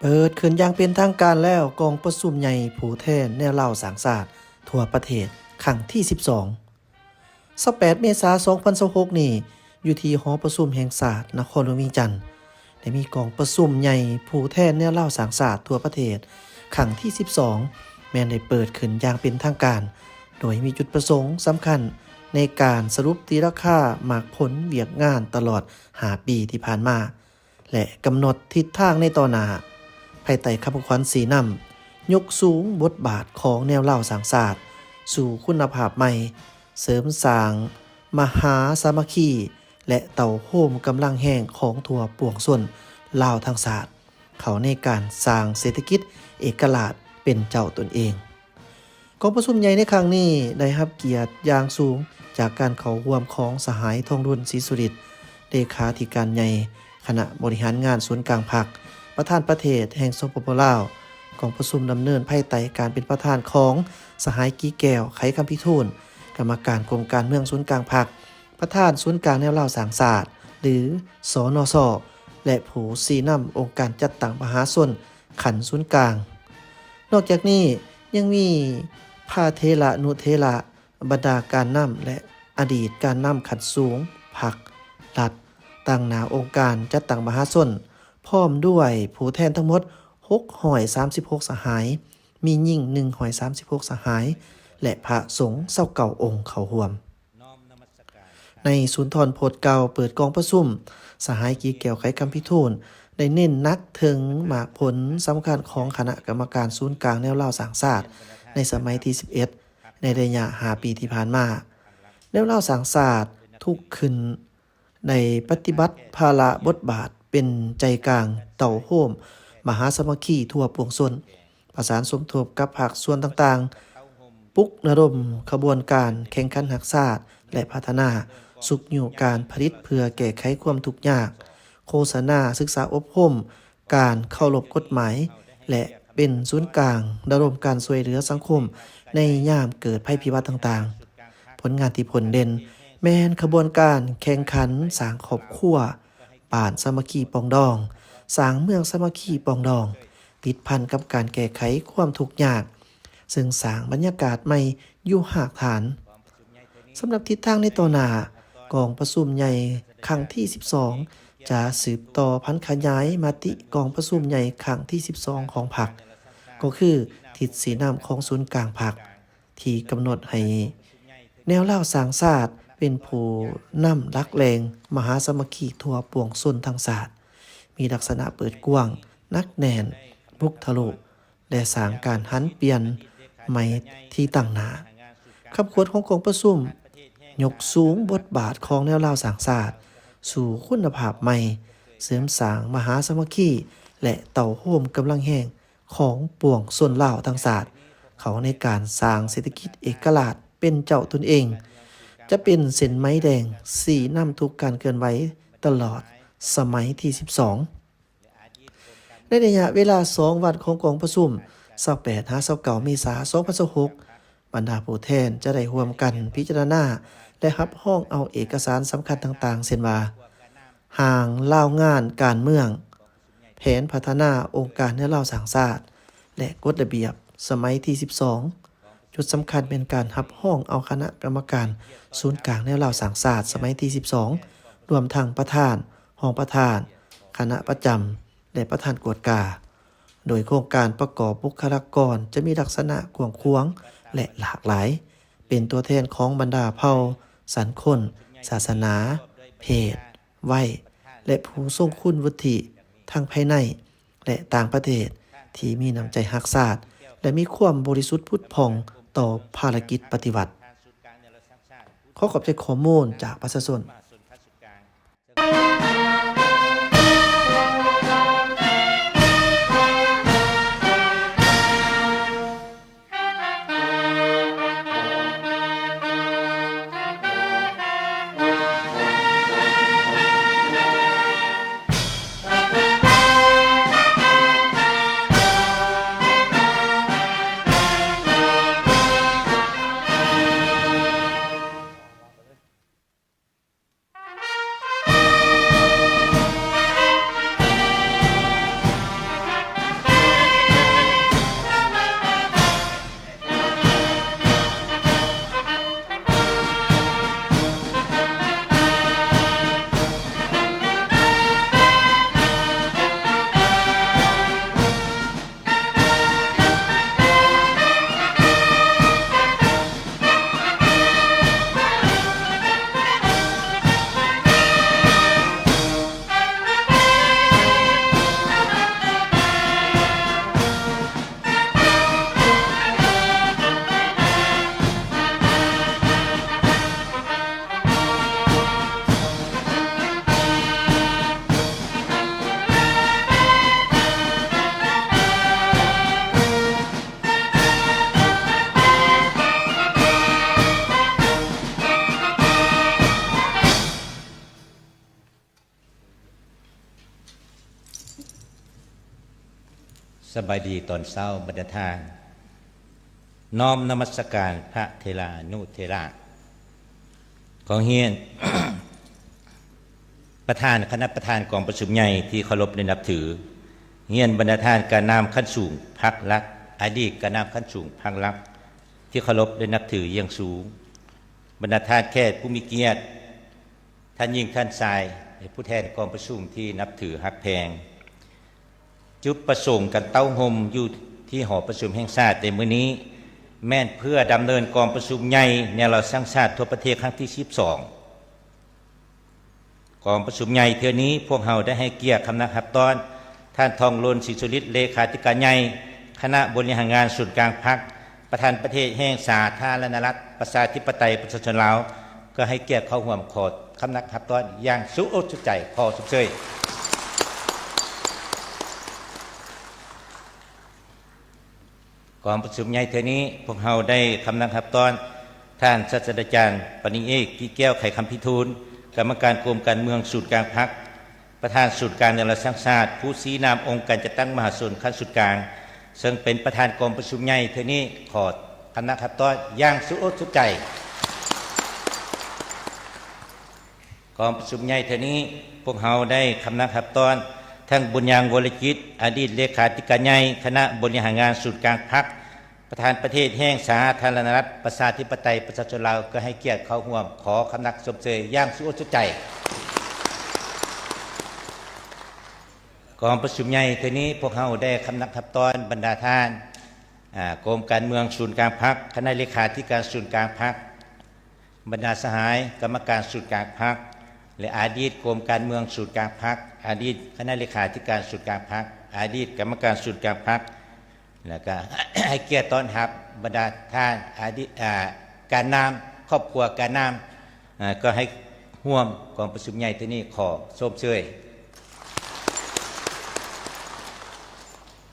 ເປີດຂຶ້ນຢ່າງເປັນທາງການແລ້ວ ກອງປະຊຸມໃຫຍ່ຜູ້ແທນແນວລາວສ້າງຊາດທົ່ວປະເທດຄັ້ງທີສິບສອງ. ຊາວແປດ ເມສາ ສອງພັນຊາວຫົກນີ້ ຢູ່ທີ່ຫໍປະຊຸມແຫ່ງຊາດນະຄອນຫຼວງວຽງຈັນ ໄດ້ມີກອງປະຊຸມໃຫຍ່ຜູ້ແທນແນວລາວສ້າງຊາດທົ່ວປະເທດຄັ້ງທີສິບສອງ ແມ່ນໄດ້ເປີດຂຶ້ນຢ່າງເປັນທາງການ ໂດຍມີຈຸດປະສົງສຳຄັນໃນການສະຫຼຸບຕີລາຄາໝາກຜົນວຽກງານຕະຫຼອດຫ້າປີທີ່ຜ່ານມາ ແລະ ກຳນົດທິດທາງໃນຕໍ່ໜ້າ ພາຍໃຕ້ຄຳຂວັນຊີ້ນຳ ຍົກສູງບົດບາດຂອງແນວລາວສ້າງຊາດສູ່ຄຸນນະພາບໃໝ່, ເສີມສ້າງມະຫາສາມັກຄີ ແລະ ເຕົ້າໂຮມກຳລັງແຮງຂອງທົ່ວປວງຊົນລາວທັງຊາດ ເຂົ້າໃນການສ້າງເສດຖະກິດເອກະລາດເປັນເຈົ້າຕົນເອງ. ກອງປະຊຸມໃຫຍ່ໃນຄັ້ງນີ້ໄດ້ຮັບກຽດຢ່າງສູງຈາກການເຂົ້າຮ່ວມຂອງສະຫາຍ ທອງລຸນ ສີສຸລິດ ເລຂາທິການໃຫຍ່ຄະນະບໍລິຫານງານສູນກາງພັກ, ປະທານປະເທດແຫ່ງ ສປປ ລາວ. ກອງປະຊຸມດຳເນີນພາຍໃຕ້ການເປັນປະທານຂອງສະຫາຍ ກີແກ້ວ ໄຂຄຳພິທູນ ກຳມະການກົມການເມືອງສູນກາງພັກ, ປະທານສູນກາງແນວລາວສ້າງຊາດ ຫຼື ສນຊ ແລະ ຜູ້ຊີ້ນຳອົງການຈັດຕັ້ງມະຫາຊົນຂັ້ນສູນກາງ. ນອກຈາກນີ້ຍັງມີພະເຖລະນຸເຖລະ, ບັນດາການນຳ ແລະ ອະດີດການນຳຂັ້ນສູງພັກລັດ ຕັ້ງໜ້າອົງການຈັດຕັ້ງມະຫາຊົນ ພ້ອມດ້ວຍຜູ້ແທນທັງໝົດຫົກຮ້ອຍສາມສິບຫົກສະຫາຍ, ມີຍິງໜຶ່ງຮ້ອຍສາມສິບຫົກສະຫາຍ ແລະ ພະສົງຊາວເກົ້າອົງເຂົ້າຮ່ວມ. ໃນສຸນທອນພົດກ່າວເປີດກອງປະຊຸມ, ສະຫາຍ ກີແກ້ວ ໄຂຄຳພິທູນ ໄດ້ເນັ້ນໜັກເຖິງໝາກຜົນສຳຄັນຂອງຄະນະກຳມະການສູນກາງແນວລາວສ້າງຊາດໃນສະໄໝທີສິບເອັດ ໃນໄລຍະຫ້າປີທີ່ຜ່ານມາ. ແນວລາວສ້າງຊາດທຸກຂຶ້ນ ໄດ້ປະຕິບັດພາລະບົດບາດເປັນໃຈກາງເຕົ້າໂຮມມະຫາສາມັກຄີທົ່ວປວງຊົນ, ປະສານສົມທົບກັບພາກສ່ວນຕ່າງໆ, ປຸກລະດົມຂະບວນການແຂ່ງຂັນຮັກຊາດ ແລະ ພັດທະນາ, ຊຸກຍູ້ການຜະລິດເພື່ອແກ້ໄຂຄວາມທຸກຍາກ, ໂຄສະນາ, ສຶກສາອົບຮົມ, ການເຄົາລົບກົດໝາຍ ແລະ ເປັນສູນກາງລະດົມການຊ່ວຍເຫຼືອສັງຄົມໃນຍາມເກີດໄພພິບັດຕ່າງໆ. ຜົນງານທີ່ພົ້ນເດັ່ນແມ່ນຂະບວນການແຂ່ງຂັນສ້າງຄອບຄົວບ້ານສາມັກຄີປອງດອງ, ສ້າງເມືອງສາມັກຄີປອງດອງ, ຕິດພັນກັບການແກ້ໄຂຄວາມທຸກຍາກ, ເຊິ່ງສ້າງບັນຍາກາດໃໝ່ຢູ່ຮາກຖານ. ສຳລັບທິດທາງໃນຕໍ່ໜ້າ, ກອງປະຊຸມໃຫຍ່ຄັ້ງທີສິບສອງ ຈະສືບຕໍ່ຜັນຂະຫຍາຍມະຕິກອງປະຊຸມໃຫຍ່ຄັ້ງທີສິບສອງຂອງພັກ, ກໍຄືທິດຊີ້ນຳຂອງສູນກາງພັກ ທີ່ກຳນົດໃຫ້ແນວລາວສ້າງຊາດເປັນຜູ້ນຳຫຼັກແຫຼ່ງມະຫາສາມັກຄີທົ່ວປວງຊົນທັງຊາດ, ມີລັກສະນະເປີດກວ້າງ, ໜັກແໜ້ນ, ບຸກທະລຸ ແລະ ສ້າງການຫັນປ່ຽນໃໝ່ທີ່ຕັ້ງໜ້າ. ຄຳຂວັນຂອງກອງປະຊຸມ ຍົກສູງບົດບາດຂອງແນວລາວສ້າງຊາດສູ່ຄຸນນະພາບໃໝ່, ເສີມສ້າງມະຫາສາມັກຄີ ແລະ ເຕົ້າໂຮມກຳລັງແຮງຂອງປວງຊົນລາວທັງຊາດ ເຂົ້າໃນການສ້າງເສດຖະກິດເອກະລາດເປັນເຈົ້າຕົນເອງ, ຈະເປັນເສັ້ນໄໝແດງຊີ້ນຳທຸກການເຄື່ອນໄຫວຕະຫຼອດສະໄໝທີສິບສອງ. ໃນໄລຍະເວລາສອງວັນຂອງກອງປະຊຸມ ຊາວແປດ ຫາ ຊາວເກົ້າ ເມສາ ສອງພັນຊາວຫົກ, ບັນດາຜູ້ແທນຈະໄດ້ຮ່ວມກັນພິຈາລະນາ ແລະ ຮັບຮອງເອົາເອກະສານສຳຄັນຕ່າງໆ ເຊັ່ນວ່າ ຮ່າງລາວງານການເມືອງ, ແຜນພັດທະນາອົງການແນວລາວສ້າງຊາດ ແລະ ກົດລະບຽບສະໄໝທີສິບສອງ. ຈຸດສຳຄັນແມ່ນການຮັບຮອງເອົາຄະນະກຳມະການສູນກາງແນວລາວສ້າງຊາດສະໄໝທີສິບສອງ ລວມທັງປະທານ, ຮອງປະທານ, ຄະນະປະຈຳ ແລະ ປະທານກວດກາ, ໂດຍໂຄງການປະກອບບຸກຄະລາກອນຈະມີລັກສະນະກວ້າງຂວາງ ແລະ ຫຼາກຫຼາຍ, ເປັນຕົວແທນຂອງບັນດາເຜົ່າ, ສັນຄົນ, ສາສະໜາ, ເພດ, ໄວ ແລະ ຜູ້ຊົງຄຸນວຸດທິ ທັງພາຍໃນ ແລະ ຕ່າງປະເທດ ທີ່ມີນ້ຳໃຈຮັກຊາດ ແລະ ມີຄວາມບໍລິສຸດຜຸດຜ່ອງຕໍ່ພາລະກິດປະຕິວັດ. ຂໍຂອບໃຈຂໍ້ມູນຈາກປະຊາຊົນ. ສະບາຍດີຕອນເຊົ້າບັນດາທ່ານ. ນ້ອມນະມັດສະການພະເຖລານຸເຖລະ. ຂໍຮຽນ ປະທານຄະນະປະທານກອງປະຊຸມໃຫຍ່ທີ່ເຄົາລົບ ແລະ ນັບຖື, ຮຽນບັນດາທ່ານການນຳຂັ້ນສູງພັກລັດ, ອະດີດການນຳຂັ້ນສູງພັກລັດທີ່ເຄົາລົບ ແລະ ນັບຖືຢ່າງສູງ, ບັນດາທ່ານແຂກຜູ້ມີກຽດ, ທ່ານຍິງ, ທ່ານຊາຍ ແລະ ຜູ້ແທນກອງປະຊຸມທີ່ນັບຖືຮັກແພງ. ຈຸດປະສົງການເຕົ້າໂຮມຢູ່ທີ່ຫໍປະຊຸມແຫ່ງຊາດໃນມື້ນີ້ ແມ່ນເພື່ອດຳເນີນກອງປະຊຸມໃຫຍ່ແນວລາວສ້າງຊາດທົ່ວປະເທດຄັ້ງທີສິບສອງ. ກອງປະຊຸມໃຫຍ່ເທື່ອນີ້ ພວກເຮົາໄດ້ໃຫ້ກຽດຄຳນັບຮັບຕ້ອນ ທ່ານ ທອງລຸນ ສີສຸລິດ ເລຂາທິການໃຫຍ່ຄະນະບໍລິຫານງານສູນກາງພັກ, ປະທານປະເທດແຫ່ງສາທາລະນະລັດ ປະຊາທິປະໄຕ ປະຊາຊົນລາວ ກໍໃຫ້ກຽດເຂົ້າຮ່ວມ. ຂໍຄຳນັບຮັບຕ້ອນຢ່າງສຸອົກສຸດໃຈ. ຂໍຊົມເຊີຍ. ກອງປະຊຸມໃຫຍ່ເທື່ອນີ້ ພວກເຮົາໄດ້ຄຳນັບຮັບຕ້ອນ ທ່ານ ສາດສະດາຈານ ປະລິນຍາເອກ ກິແກ້ວ ໄຂຄຳພິທູນ ກຳມະການກົມການເມືອງສູນກາງພັກ, ປະທານສູນກາງແນວລາວສ້າງຊາດ, ຜູ້ຊີ້ນຳອົງການຈັດຕັ້ງມະຫາຊົນຂັ້ນສູນກາງ, ເຊິ່ງເປັນປະທານກອງປະຊຸມໃຫຍ່ເທື່ອນີ້. ຂໍຄຳນັບຮັບຕ້ອນຢ່າງສຸອົກສຸດໃຈ. ກອງປະຊຸມໃຫຍ່ເທື່ອນີ້ ພວກເຮົາໄດ້ຄຳນັບຮັບຕ້ອນ ທ່ານ ບຸນຍາງ ວໍລະຈິດ ອະດີດເລຂາທິການໃຫຍ່ຄະນະບໍລິຫານງານສູນກາງພັກ, ປະທານປະເທດແຫ່ງສາທາລະນະລັດ ປະຊາທິປະໄຕ ປະຊາຊົນລາວ ກໍໃຫ້ກຽດເຂົ້າຮ່ວມ. ຂໍຄຳນັບຊົມເຊີຍຢ່າງສຸອົກສຸດໃຈ. ກອງປະຊຸມໃຫຍ່ເທື່ອນີ້ ພວກເຮົາໄດ້ຄຳນັບຮັບຕ້ອນບັນດາທ່ານ ອາ ກົມການເມືອງສູນກາງພັກ, ຄະນະເລຂາທິການສູນກາງພັກ, ບັນດາສະຫາຍກຳມະການສູນກາງພັກ ແລະ ອະດີດກົມການເມືອງສູນກາງພັກ, ອະດີດຄະນະເລຂາທິການສູນກາງພັກ, ອະດີດກຳມະການສູນກາງພັກ, ແລ້ວກະໃຫ້ກຽດຕ້ອນຮັບບັນດາທ່ານອະດີດ ອາ ການນຳ, ຄອບຄົວການນຳ ອາ ກໍໃຫ້ຮ່ວມກອງປະຊຸມໃຫຍ່ເທື່ອນີ້. ຂໍຊົມເຊີຍ.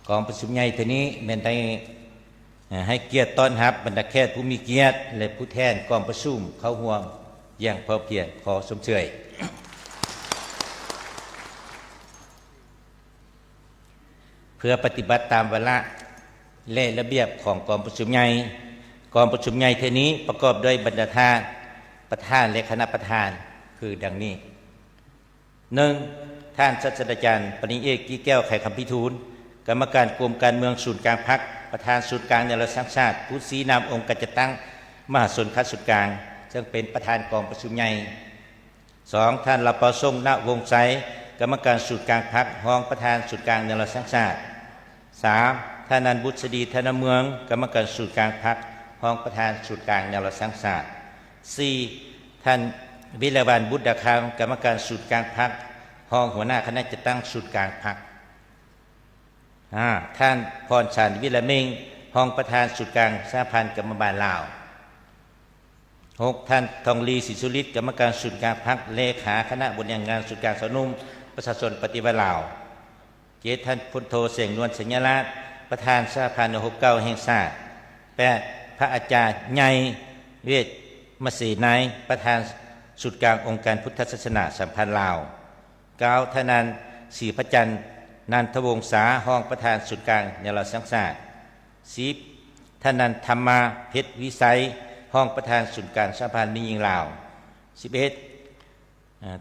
ກອງປະຊຸມໃຫຍ່ເທື່ອນີ້ແມ່ນໄດ້ ໃຫ້ກຽດຕ້ອນຮັບບັນດາແຂກຜູ້ມີກຽດ ແລະ ຜູ້ແທນກອງປະຊຸມເຂົ້າຮ່ວມຢ່າງພ້ອມພຽງ. ຂໍຊົມເຊີຍ. ເພື່ອປະຕິບັດຕາມວາລະ ແລະ ລະບຽບຂອງກອງປະຊຸມໃຫຍ່, ກອງປະຊຸມໃຫຍ່ເທື່ອນີ້ປະກອບດ້ວຍບັນດາທ່ານປະທານ ແລະ ຄະນະປະທານ ຄືດັ່ງນີ້. ໜຶ່ງ, ທ່ານ ສາດສະດາຈານ ປະລິນຍາເອກ ກິແກ້ວ ໄຂຄຳພິທູນ ກຳມະການກົມການເມືອງສູນກາງພັກ, ປະທານສູນກາງແນວລາວສ້າງຊາດ, ຜູ້ຊີ້ນຳອົງການຈັດຕັ້ງມະຫາຊົນຂັ້ນສູນກາງ ເຊິ່ງເປັນປະທານກອງປະຊຸມໃຫຍ່. ສອງ, ທ່ານ ລາວເປົາສົງ ນະວົງໄຊ ກຳມະການສູນກາງພັກ, ຮອງປະທານສູນກາງແນວລາວສ້າງຊາດ. ສາມ, ທ່ານ ນັນບຸດສະດີ ທະນະເມືອງ ກຳມະການສູນກາງພັກ, ຮອງປະທານສູນກາງແນວລາວສ້າງຊາດ. ສີ່, ທ່ານ ວິລະວັນ ບຸດດາຄຳ ກຳມະການສູນກາງພັກ, ຮອງຫົວໜ້າຄະນະຈັດຕັ້ງສູນກາງພັກ. ຫ້າ, ທ່ານ ພອນສັນ ວິລະເມັງ ຮອງປະທານສູນກາງສະຫະພັນກຳມະບານລາວ. ຫົກ, ທ່ານ ທອງລີ ສີສຸລິດ ກຳມະການສູນກາງພັກ, ເລຂາຄະນະບໍລິຫານງານສູນກາງຊາວໜຸ່ມປະຊາຊົນປະຕິວັດລາວ. ເຈັດ, ທ່ານ ພົນໂທ ແສງນວນ ໄຊຍະລາດ ປະທານສະຫະພັນຫົກເກົ້າແຫ່ງຊາດ. ແປດ, ພະອາຈານໃຫຍ່ ເວດມະເສໄນ ປະທານສູນກາງອົງການພຸດທະສາສະໜາສຳພັນລາວ. ເກົ້າ, ທ່ານ ນັນ ສີພະຈັນ ນັນທະວົງສາ ຮອງປະທານສູນກາງແນວລາວສ້າງຊາດ. ສິບ, ທ່ານ ນັນ ທຳມາ ເພັດວິໄຊ ຮອງປະທານສູນກາງສະຫະພັນແມ່ຍິງລາວ. ສິບເອັດ,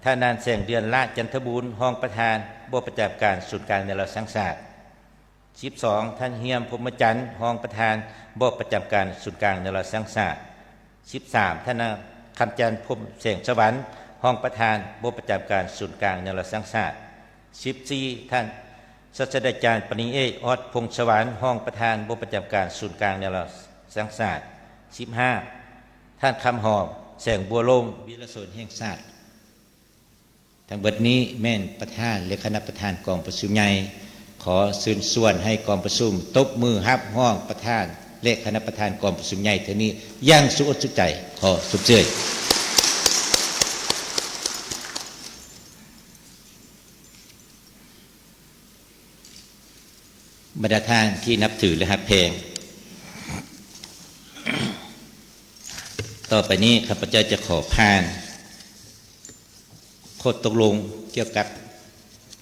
ທ່ານ ນັນ ແສງເດືອນ ລະຈັນທະບູນ ຮອງປະທານບໍ່ປະຈຳການສູນກາງແນວລາວສ້າງຊາດ. ສິບສອງ, ທ່ານ ຮຽມ ພົມມະຈັນ ຮອງປະທານບໍ່ປະຈຳການສູນກາງແນວລາວສ້າງຊາດ. ສິບສາມ, ທ່ານ ນາງ ຄຳຈັນ ພົມແສງສະຫວັນ ຮອງປະທານບໍ່ປະຈຳການສູນກາງແນວລາວສ້າງຊາດ. ສິບສີ່, ທ່ານ ສາດສະດາຈານ ປະລິນຍາເອກ ອອດ ພົງສະຫວັນ ຮອງປະທານບໍ່ປະຈຳການສູນກາງແນວລາວສ້າງຊາດ. ສິບຫ້າ, ທ່ານ ຄຳຫອມ ແສງບົວລົມ ວິລະຊົນແຫ່ງຊາດ. ທັງເບິດນີ້ແມ່ນປະທານ ແລະ ຄະນະປະທານກອງປະຊຸມໃຫຍ່. ຂໍເຊີນຊວນໃຫ້ກອງປະຊຸມຕົບມືຮັບຮອງປະທານ ແລະ ຄະນະປະທານກອງປະຊຸມໃຫຍ່ເທື່ອນີ້ຢ່າງສຸອົກສຸໃຈ. ຂໍຊົມເຊີຍ. ບັນດາທ່ານທີ່ນັບຖື ແລະ ຮັກແພງ, ຕໍ່ໄປນີ້ຂ້າພະເຈົ້າຈະຂໍຜ່ານ ຂໍ້ຕົກລົງກ່ຽວກັບ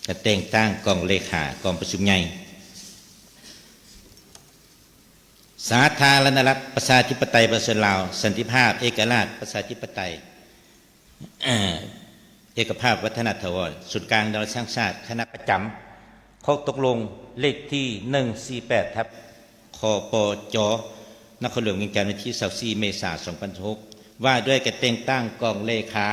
ການແຕ່ງຕັ້ງກອງເລຂາກອງປະຊຸມໃຫຍ່. ສາທາລະນະລັດ ປະຊາທິປະໄຕ ປະຊາຊົນລາວ ສັນຕິພາບ ເອກະລາດ ປະຊາທິປະໄຕ ເອກະພາບ ວັດທະນະຖາວອນ ສູນກາງແນວລາວສ້າງຊາດ ຄະນະປະຈຳ ຂໍ້ຕົກລົງເລກທີໜຶ່ງສີ່ແປດ ທັບ ຄປຈ ນະຄອນຫຼວງວຽງຈັນ ວັນທີຊາວສີ່ ເມສາ ສອງພັນຊາວຫົກ ວ່າດ້ວຍການແຕ່ງຕັ້ງກອງເລຂາ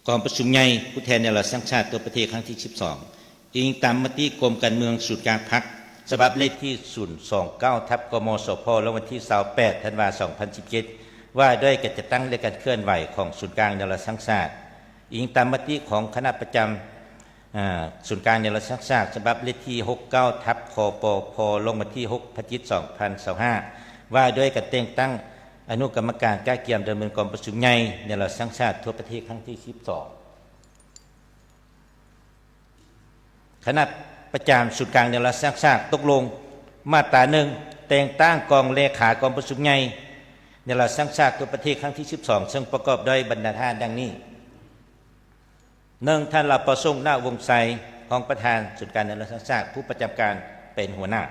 ກອງປະຊຸມໃຫຍ່ຜູ້ແທນແນວລາວສ້າງຊາດທົ່ວປະເທດຄັ້ງທີສິບສອງ ອີງຕາມມະຕິກົມການເມືອງສູນກາງພັກ ສະບັບເລກທີສູນສອງເກົ້າ ທັບ ກມສພ ລົງວັນທີຊາວແປດ ທັນວາ ສອງພັນສິບເຈັດ ວ່າດ້ວຍການຈັດຕັ້ງ ແລະ ການເຄື່ອນໄຫວຂອງສູນກາງແນວລາວສ້າງຊາດ, ອີງຕາມມະຕິຂອງຄະນະປະຈຳ ອາ ສູນກາງແນວລາວສ້າງຊາດ ສະບັບເລກທີຫົກເກົ້າ ທັບ ຄປພ ລົງວັນທີຫົກ ພະຈິກ ສອງພັນຊາວຫ້າ ວ່າດ້ວຍການແຕ່ງຕັ້ງອະນຸກຳມະການກະກຽມດຳເນີນກອງປະຊຸມໃຫຍ່ແນວລາວສ້າງຊາດທົ່ວປະເທດຄັ້ງທີສິບສອງ. ຄະນະປະຈຳສູນກາງແນວລາວສ້າງຊາດຕົກລົງ ມາດຕາໜຶ່ງ ແຕ່ງຕັ້ງກອງເລຂາກອງປະຊຸມໃຫຍ່ແນວລາວສ້າງຊາດທົ່ວປະເທດຄັ້ງທີສິບສອງ ເຊິ່ງປະກອບດ້ວຍບັນດາທ່ານດັ່ງນີ້. ໜຶ່ງ ທ່ານ ລາວປະສົງ ນະວົງໄຊ ຮອງປະທານສູນກາງແນວລາວສ້າງຊາດ ຜູ້ປະຈຳການເປັນຫົວໜ້າ.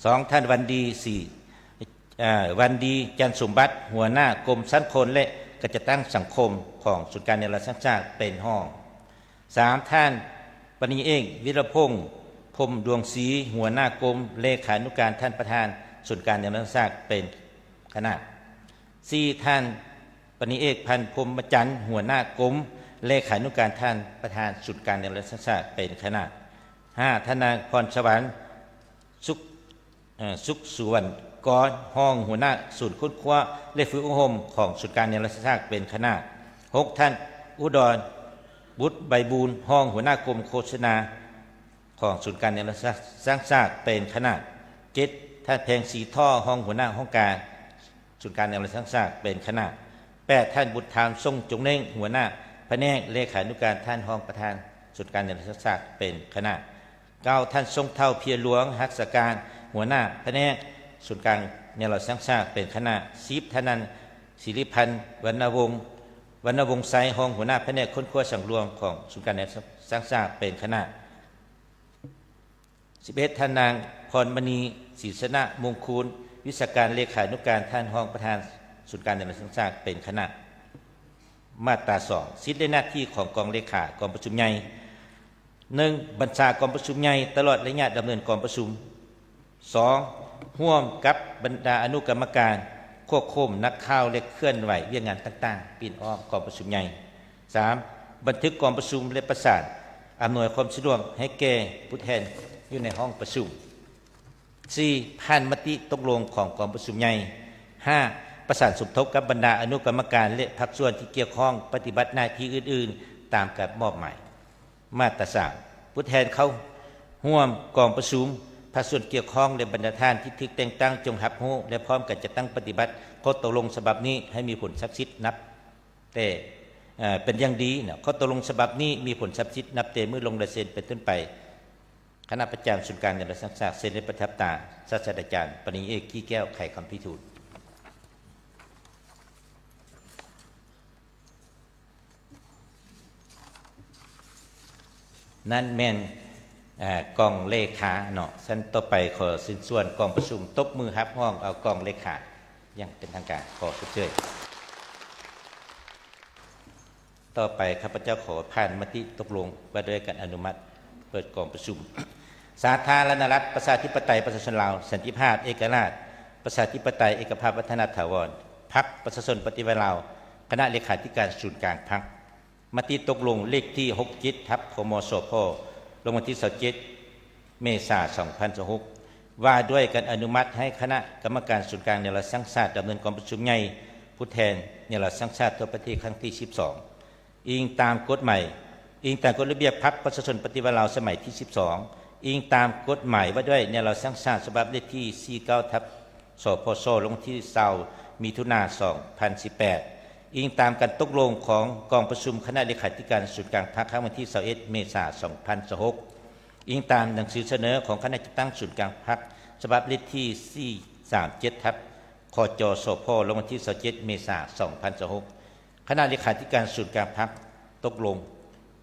ສອງ ທ່ານ ວັນດີ ສີ ເອີ ວັນດີ ຈັນສົມບັດ ຫົວໜ້າກົມຊັ້ນຄົນ ແລະ ການຈັດຕັ້ງສັງຄົມຂອງສູນກາງແນວລາວສ້າງຊາດເປັນຮອງ. ສາມ ທ່ານ ປະລິນຍາເອກ ວິລະພົງ ພົມດວງສີ ຫົວໜ້າກົມເລຂານຸການທ່ານປະທານສູນກາງແນວລາວສ້າງຊາດເປັນຄະນະ. ສີ່ ທ່ານ ປະລິນຍາເອກ ພັນ ພົມມະຈັນ ຫົວໜ້າກົມເລຂານຸການທ່ານປະທານສູນກາງແນວລາວສ້າງຊາດເປັນຄະນະ. ຫ້າ ທ່ານນາງ ພອນສະຫວັນ ສຸກ ເອີ ສຸກສຸວັນກອນ ຮອງຫົວໜ້າສູນຄົ້ນຄວ້າ ແລະ ຝຶກອົບຮົມຂອງສູນກາງແນວລາວສ້າງຊາດເປັນຄະນະ. ຫົກ ທ່ານ ອຸດອນ ບຸດໄບບູນ ຮອງຫົວໜ້າກົມໂຄສະນາ ຂອງສູນກາງແນວລາວສ້າງຊາດເປັນຄະນະ. ເຈັດ ທ່ານ ແພງສີທໍ່ ຮອງຫົວໜ້າຫ້ອງການສູນກາງແນວລາວສ້າງຊາດເປັນຄະນະ. ແປດ ທ່ານ ບຸດທາມ ຊົງຈົງເໜັງ ຫົວໜ້າພະແນກເລຂານຸການທ່ານຮອງປະທານສູນກາງແນວລາວສ້າງຊາດເປັນຄະນະ. ເກົ້າ ທ່ານ ຊົງເທົ່າ ເພຍຫຼວງ ຮັກສາການຫົວໜ້າພະແນກສູນກາງແນວລາວສ້າງຊາດເປັນຄະນະ. ສິບ ທ່ານ ນາງ ສິລິພັນ ວັນນະວົງ ວັນນະວົງໄຊ ຮອງຫົວໜ້າພະແນກຄົ້ນຄວ້າສັງລວມຂອງສູນກາງແນວລາວສ້າງຊາດເປັນຄະນະ. ສິບເອັດ ທ່ານນາງ ພອນມະນີ ສີຊະນະມົງຄູນ ວິຊາການເລຂານຸການທ່ານຮອງປະທານສູນກາງແນວລາວສ້າງຊາດເປັນຄະນະ. ມາດຕາສອງ ສິດ ແລະ ໜ້າທີ່ຂອງກອງເລຂາກອງປະຊຸມໃຫຍ່. ໜຶ່ງ ບັນຊາກອງປະຊຸມໃຫຍ່ຕະຫຼອດໄລຍະດຳເນີນກອງປະຊຸມ. ສອງ ຮ່ວມກັບບັນດາອະນຸກຳມະການຄວບຄຸມນັກຂ່າວ ແລະ ເຄື່ອນໄຫວວຽກງານຕ່າງໆ ປິ່ນອ້ອມກອງປະຊຸມໃຫຍ່. ສາມ ບັນທຶກກອງປະຊຸມ ແລະ ປະສານອຳນວຍຄວາມສະດວກໃຫ້ແກ່ຜູ້ແທນຢູ່ໃນຫ້ອງປະຊຸມ. ສີ່ ຜ່ານມະຕິຕົກລົງຂອງກອງປະຊຸມໃຫຍ່. ຫ້າ ປະສານສົມທົບກັບບັນດາອະນຸກຳມະການ ແລະ ພາກສ່ວນທີ່ກ່ຽວຂ້ອງປະຕິບັດໜ້າທີ່ອື່ນໆ ຕາມການມອບໝາຍ. ມາດຕາສາມ ຜູ້ແທນເຂົ້າຮ່ວມກອງປະຊຸມ, ພາກສ່ວນກ່ຽວຂ້ອງ ແລະ ບັນດາທ່ານທີ່ຖືກແຕ່ງຕັ້ງ ຈົ່ງຮັບຮູ້ ແລະ ພ້ອມກັນຈັດຕັ້ງປະຕິບັດຂໍ້ຕົກລົງສະບັບນີ້ໃຫ້ມີຜົນສັກສິດນັບແຕ່ ເອີ ເປັນຢ່າງດີເນາະ. ຂໍ້ຕົກລົງສະບັບນີ້ມີຜົນສັກສິດນັບແຕ່ມື້ລົງລາຍເຊັນເປັນຕົ້ນໄປ. ຄະນະປະຈຳສູນກາງແນວລະສັງສາ ເຊັນ ແລະ ປະທັບຕາ ສາດສະດາຈານ ປະລິນຍາເອກ ກີ້ແກ້ວ ໄຂຄຳພິທູນ. ນັ້ນແມ່ນ ເອີ ກອງເລຂາເນາະ. ຊັ້ນຕໍ່ໄປຂໍເຊີນຊວນກອງປະຊຸມຕົບມືຮັບຮອງເອົາກອງເລຂາຢ່າງເປັນທາງການ. ຂໍຊົມເຊີຍ. ຕໍ່ໄປ ຂ້າພະເຈົ້າຂໍຜ່ານມະຕິຕົກລົງວ່າດ້ວຍການອະນຸມັດເປີດກອງປະຊຸມ. ສາທາລະນະລັດ ປະຊາທິປະໄຕ ປະຊາຊົນລາວ ສັນຕິພາບ ເອກະລາດ ປະຊາທິປະໄຕ ເອກະພາບ ວັດທະນະຖາວອນ ພັກປະຊາຊົນປະຕິວັດລາວ ຄະນະເລຂາທິການສູນກາງພັກ. ມະຕິຕົກລົງເລກທີຫົກເຈັດ ທັບ ຄມສພ ລົງວັນທີຊາວເຈັດ ເມສາ ສອງພັນຊາວຫົກ ວ່າດ້ວຍການອະນຸມັດໃຫ້ຄະນະກຳມະການສູນກາງແນວລາວສ້າງຊາດດຳເນີນກອງປະຊຸມໃຫຍ່ຜູ້ແທນແນວລາວສ້າງຊາດທົ່ວປະເທດຄັ້ງທີສິບສອງ ອີງຕາມກົດໝາຍ ອີງຕາມກົດລະບຽບພັກປະຊາຊົນປະຕິວັດລາວສະໄໝທີສິບສອງ, ອີງຕາມກົດໝາຍວ່າດ້ວຍແນວລາວສ້າງຊາດສະບັບເລກທີສີ່ເກົ້າ ທັບ ສພສ ລົງວັນທີຊາວ ມິຖຸນາ ສອງພັນສິບແປດ, ອີງຕາມການຕົກລົງຂອງກອງປະຊຸມຄະນະເລຂາທິການສູນກາງພັກ ຄັ້ງວັນທີຊາວເອັດ ເມສາ ສອງພັນຊາວຫົກ, ອີງຕາມໜັງສືສະເໜີຂອງຄະນະຈັດຕັ້ງສູນກາງພັກ ສະບັບເລກທີສີ່ສາມເຈັດ ທັບ ຄຈສພ ລົງວັນທີຊາວເຈັດ ເມສາ ສອງພັນຊາວຫົກ. ຄະນະເລຂາທິການສູນກາງພັກຕົກລົງ.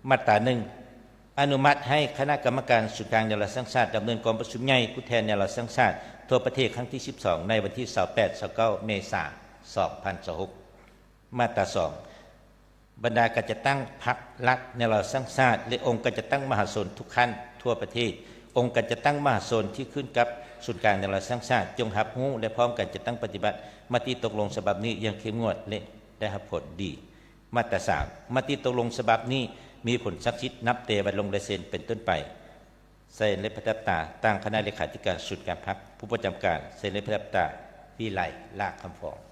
ມາດຕາໜຶ່ງ, ອະນຸມັດໃຫ້ຄະນະກຳມະການສູນກາງແນວລາວສ້າງຊາດ ດຳເນີນກອງປະຊຸມໃຫຍ່ຜູ້ແທນແນວລາວສ້າງຊາດທົ່ວປະເທດຄັ້ງທີສິບສອງ ໃນວັນທີຊາວແປດ ຊາວເກົ້າ ເມສາ ສອງພັນຊາວຫົກ. ມາດຕາສອງ ບັນດາການຈັດຕັ້ງພັກລັດແນວລາວສ້າງຊາດ ແລະ ອົງການຈັດຕັ້ງມະຫາຊົນທຸກຂັ້ນທົ່ວປະເທດ, ອົງການຈັດຕັ້ງມະຫາຊົນທີ່ຂຶ້ນກັບສູນກາງແນວລາວສ້າງຊາດ ຈົ່ງຮັບຮູ້ ແລະ ພ້ອມກັນຈັດຕັ້ງປະຕິບັດມະຕິຕົກລົງສະບັບນີ້ຢ່າງເຂັ້ມງວດ ແລະ ໄດ້ຮັບຜົນດີ. ມາດຕາສາມ ມະຕິຕົກລົງສະບັບນີ້ມີຜົນສັກສິດນັບແຕ່ວັນລົງລາຍເຊັນເປັນຕົ້ນໄປ. ເຊັນ ແລະ ປະດັບຕາ ຕາງຄະນະເລຂາທິການສູນກາງພັກ, ຜູ້ປະຈຳການ ເຊັນ ແລະ ປະດັບຕາ ວິໄລ ຫຼ້າຄຳຟອງ.